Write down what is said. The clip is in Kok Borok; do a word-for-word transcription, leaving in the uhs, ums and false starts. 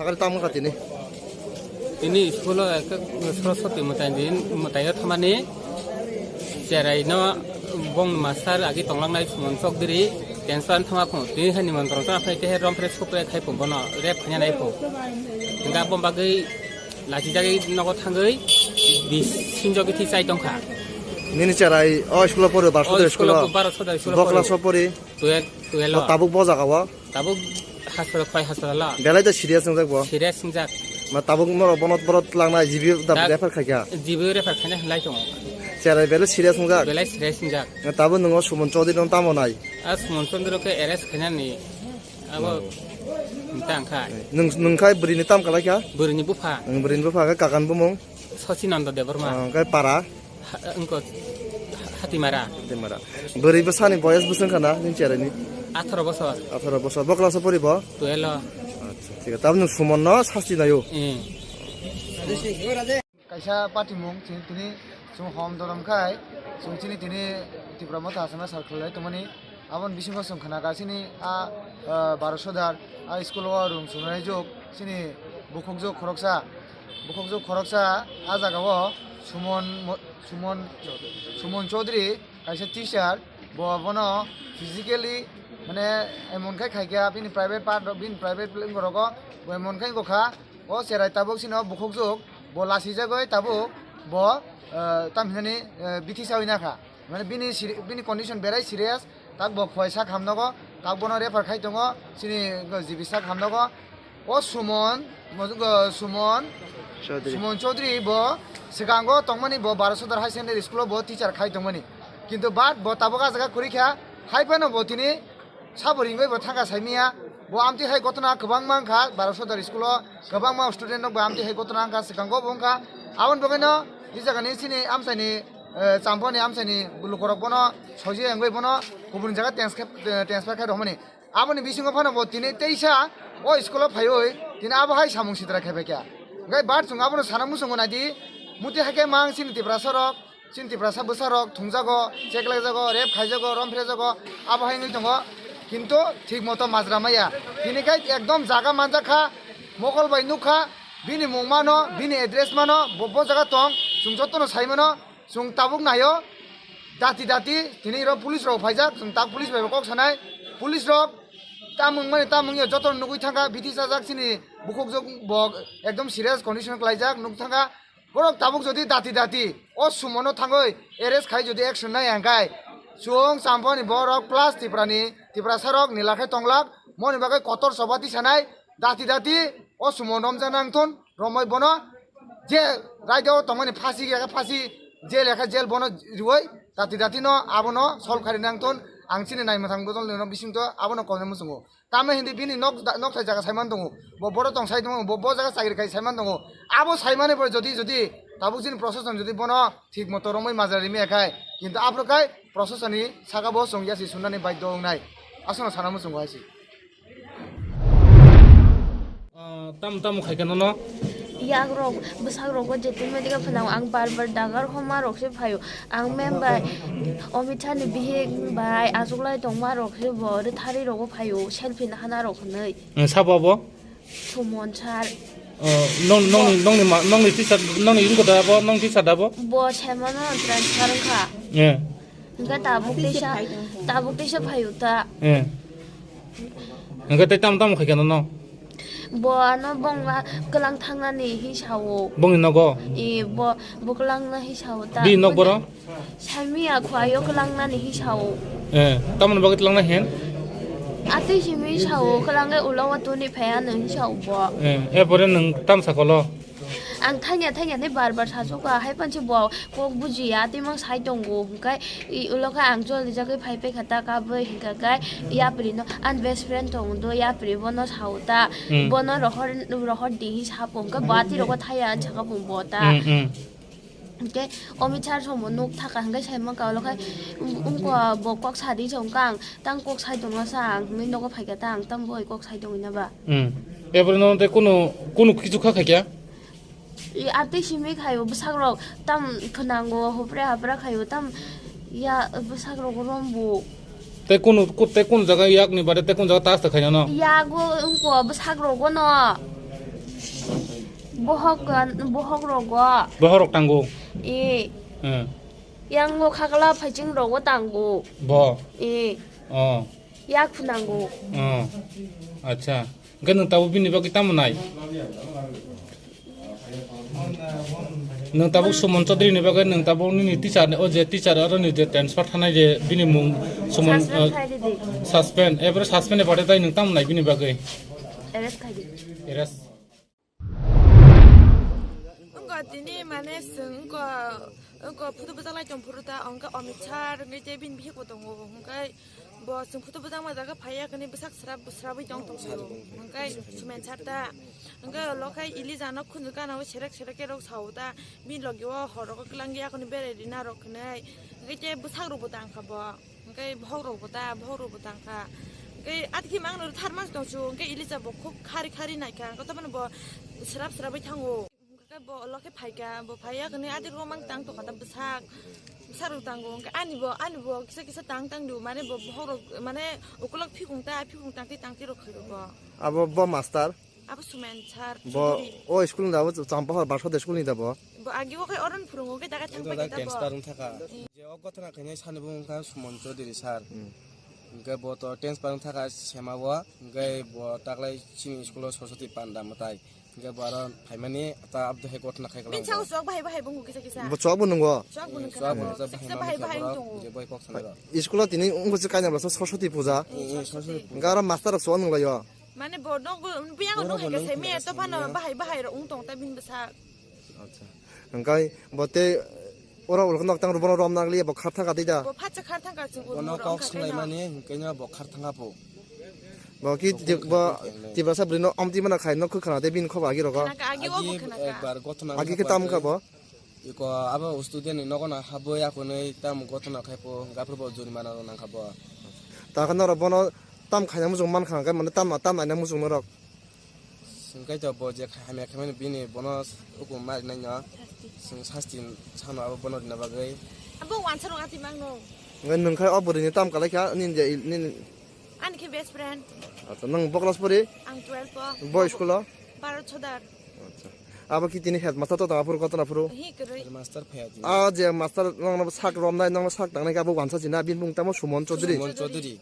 Ari tamo kha tini. Tini school o ekta Saraswati mwtai din, mwtai o thangmani cherai no bong master agi tonglangnai Suman Chowdhury tension thangma phung. Tini hani montro ta phai te rom pre supre khai phung bono rep khanya nai phung. Hingga bom bagwi lachi jagwi nogo thangwi bis sinjo bithi chai tongkha. Nini cherai o school o poro, Barso O Dor school school o o. Barso Dor school o Bo poro. Class o pori? Twelve, twelve Bo o. Tabuk bo jaga o? Tabuk hospital, khwlai hospital o. Belai da serious wngjak bo? Serious wngjak. Ma tabuk norok bono borok twlangnai G B da Da- refer khaikha? G B refer khaina hinlai tongo. Cherai belai serious wngjak? Belai serious wngjak. Na tabuk nwngo Suman Chowdhury no tamo nai? A Suman Chowdhury khe arrest khainani abo tang kha. Nwng, nwng khai bwrwini tam kalaikha? Bwrwini bupha. Nwng bwrwini bupha khe kakan bumung? Sachinanda Debbarma. Ah, khe para? Ha-, wngkha Hatimara. Hatimara. Bwrwi bwsani boyes bwswng khana nini cheraini? Atharo bosor. Atharo bosor. Bo class o pori bo? Twelve o. Acha, thik khe. Tabuk nwng Suman no sasti naio? Eh. Kaisa patimung chini tini chwng hom dorom khai chwng chini tini Tipra Motha Asana sar khlai tongmani. Aboni bisingo chwng khna kha chini a, ah, Barso Dor a school o rung chwng nai jok chini bukhuk jok khoroksa, bukhuk jok khoroksa a jaga o Suman Mo-, Suman, Suman Chowdhury kaisa teacher, bo bono physically mane emon khai khai kha bini private part rok, bini private rogo bo emon khai wngkha. O cherai tabuk chini o bukhuk jok bo lasi jagwi tabuk bo, ah, tam hinani, ah, bithi chawi nakha. Mane bini seri-, bini condition berai serious, tak bo khwlai sak hamnogo, tak bono refer khai tongo, chini G B sak hamnogo. O Suman, mo-, go Suman, Chaudhary. Suman Chaudhary bo swkango tongmani bo Barasodar High Secondary School o bo teacher khai tongmani. Kintu but bo tabuk ah jaga kwrwi kha, hai phano bo tini Sabo ringwi bo thangkha saimanya, bo amtwi hai gotona kwbangma wngkha, Barasodar school o kwbangma student rok bo amtwi hai gotona wngkha, swkango bo wngkha. Aboni bagwino e jagani chini amchaini, eh, Champani amchaini lukurok bono soiya wngwi bono kubun jaga transfer, eh, transfer khai rwmani. Aboni bisingo phano bo tini teisa o school o phaiwi tini abo hai samung sitra khai phaikha. Hwnkhe but chwng abono sana muchungo naidi, muti hai khe mang chini Tiprasa rok, Chini Tiprasa bwsarok thungjago, cheklaijago, rape khaijago, romphrejago, abo hai wngwi tongo. Kintu thik moto majra maya. Tini khai ekdom jaga manjak kha, mokol bai nuk kha, bini mung mano, bini address mano, bo, bo jaga tong, chwng jotono sai mano, chwng tabuk naio, dati dati, tini ro police rok phaijak, chwng tak police bai bo kok sanai, police rok tamung mani tamung ya jotono nugwi thangkha, bithi sajak chini bukhuk jok bo ekdom serious condition klaijak, nuk thangkha. Borok tabuk jodi dati dati o Sumono thangwi arrest khai jodi action nai hwnkhe chwng Champani borok plus Tiprani, Tiprasa rok nila khai tonglak, moni bagwi kotor choba tisanai dati dati o Sumo romja nangthun romoi bono je raida o tongmani phasi ya phasi, jail ya khe jail bono riwi dati dati no abono solve khai nangthun ang chini naimwthang bodol no bisingto abono koi muchungo. Tamo hindi bini nok, nokthai jaga saiman tongo. Bo boro tong sai tongo, bo, bo jaga chakri khai saiman tongo. Abo saimani pore jodi, jodi tabuk chini procession jodi bono thik moto romwi majra rimya khai, kintu aphuru khai procession ni saka bo chwng yasi sunani baidhyo wngnai. Aswkno sana muchungo hai se. Ah, tamo tamo khai khe nono? Yak rok, bwsak rogo jetin medika phano ang bar bar dagar homa rok se phaio. Ang mem bai, Omit Shah ni bihik bai achuklai tongma rok se bo rwthari rogo phaio, selfie nahana rok hwnwi. Eh, sabo abo? Sumon sir. Oh, nong, nongni, nongni ma, nongni teacher, nongni wngkha da abo, nong teacher da abo? Bo saimano transfer wngkha. Eh. Hingke tabuk teisa, tabuk teisa phaio ta. Eh. Hingke tei tamo tamo khai khe nono? Bo ano bongla kwlang thangnani hi sao. Bongni nogo? E, bo, bo kwlangna hi sao ta. Bini nok boro? Saimia khwlaio kwlangnani hi sao. Eh, tamoni bagwi twlangnai hen? Atwi simi sao, kwlangai ulo watoni phai ano hi sao bo. Eh, e pore nwng tam sakolo? Ang thangya thangya ni bar bar sachuka, hai panse bo kok bujiya, tei mang sai tongo, hwnkhe i ulo khe ang choli jagwi phai paikha ta kabwi, hwnkhe khe yapri no, ani best friend tongo do, yapri bono sao ta, Hmm. bono rohor, rohor di hi sapo, hwnkhe bo atwi rogo thaya ani saka bo bo ta. Hmm, hmm. Hwnkhe Omit Shah somo nuk thaka hwnkhe sai mankha, ulo khai, um, umkha bo kok sadi se hwnkha ang, tang kok sai tongna sa ang, hwnwi nogo phaikha ta ang, tang boi kok sai tongwi na ba. Hmm. Ebro no tei kunu, kunu kichu kha khaikha? I atwi simi khaio bwsak rok tam phnango, hopre hapra khaio tam ya bwsak rok rombo. Tei kunu, ku-, tei kunu jaga yakni bade tei kunu jaga tas ta khaina no? Yago wngko bwsakrogo no. Bohok gan-, bohok rogo. Bohok rok tango. E. Hmm. Yang ngo khakla phaiching rogo tango. Bo. E. Oh. Yak phunango. Oh. Acha. Hwnkhe nwng tabuk bini bagwi tamo nai? Nwng tabuk Suman Chaudhary ni bagwi nwng tabuk nini teacher ni, o je teacher aro ni je transfer thanai je bini mung Suman, Suspend uh, khai di. Suspend. Ebro suspend ni bade tai nwng tamo nai bini bagwi? Arrest khai di. Arrest. Wngkha tini mane chwng wngkha, wngkha photo bwchak lai tong phuru ta, wngkha Amit Sir, wngkha tei bini bihik bo tongo, wngkha bo chwng photo bwchak ma jaga phaiya, kani bwsak srap srapwi tong tong phuru, wngkha Suman Sir ta, wngkha ulo khe Elija no khunju gana o serek serek khe rok sao ta, bini logi o hor rogo kwlangya kani berai rina rok hinwi, wngkha tei bwsak rok bo tang kha bo. Hwnkhe bohok rok bo ta, bohok rok bo tang kha. Hwnkhe atkhe mang no tharma tong chu, hwnkhe Elija bo khub khari khari nai kha, hwnkhe tamani bo srap srap bai thango. Hwnkhe bo ulo khe phai kha, bo phai ya hwnwi adik rok mang tang tong kha ta bwsak, bwsak rok tango. Hwnkhe ani bo, ani bo kisa kisa tang tang di, mane bo bohok rok, mane ukulok phikung ta, phikung tang twi tang twi rok khai rok bo. Abo bo master? Abo Suman Sir Bo Chaudhary. O school ni da bo Champahor Barsode school ni da bo? Bo agi o khai oron phurungo khe daga thang Ito pai da khe ta bo. Transfer wng thaka. Je o gothona khainai sani bo wngkha Suman Chaudhary sir. Hmm. Hwnkhe bo to transfer wng thaka sema o. Hwnkhe bo taklai chini school o Saraswati panda mwtai. Hwnkhe bo aro phaimani ta abdo hai gothona khai Bini kwlangbo. Sao chwk bahai bahai bo wngkha kisa kisa. Bo chwk bo nungo? Chwk bo nungkha Chwk bo nabo. Nungkha Kisa bahai bahai bahai wng tongo. Je bai kok sanai rok. School o tini wngkha se kainwi bwsa Saraswati puja. Eh, eh, Saraswati puja. Hwnkhe aro master rok chwk nunglaio. Mane bo nogo, biyang Oro no bo hai ka nung semi khna to phano simi ya. Bahai bahai ro ung tong ta bini bwsa. Acha. Hwnkhe bo te oro ulo nok tang ro bono rom nang li bo khar thang ka dei da. Bo phatsa khar thang ka chwng Bono ulo kok ro khaina. Swlai mani hwnkhe no bo khar thang ka po. Bo ki Bo ti-, khar bo thang ka nai. Tiprasa bwrwi no omti mana khai no khwkhana de bini khobor agi rogo. Khana ka agi o bo Agi khana ka. Ekbar gothona Agi khe tam kha bo. Iko abo student ni nogo no habwi akhunwi tam gothona khai po, hwnkhe aphuru bo jurimana rok nang kha bo. Ta khe norok bono tam khaina muchung man kha, hwnkhe mane tam, tam naina muchung norok. Hwnkhe to bo je kha-, hamya khaimani bini bono hukum ma rinai no. Chwng sasti sano abo bono rina bagwi. Abo wansa rok ati mang no. Hwnkhe nwng khai o bwrwi ni tam kalai kha, nini je, nini Ani khe best friend. Acha, nwng bo class pori? Ang twelve o. Bo school o? Bharat Sodar. Acha. Abo ki tini headmaster to tong aphuru gothona phuru? Hi kwrwi. Master phaya tini. A je master nongno sak romnai, nongno sak tangnai khe abo wansa china, bini mung tamo Suman Chaudhary. Suman Chaudhary.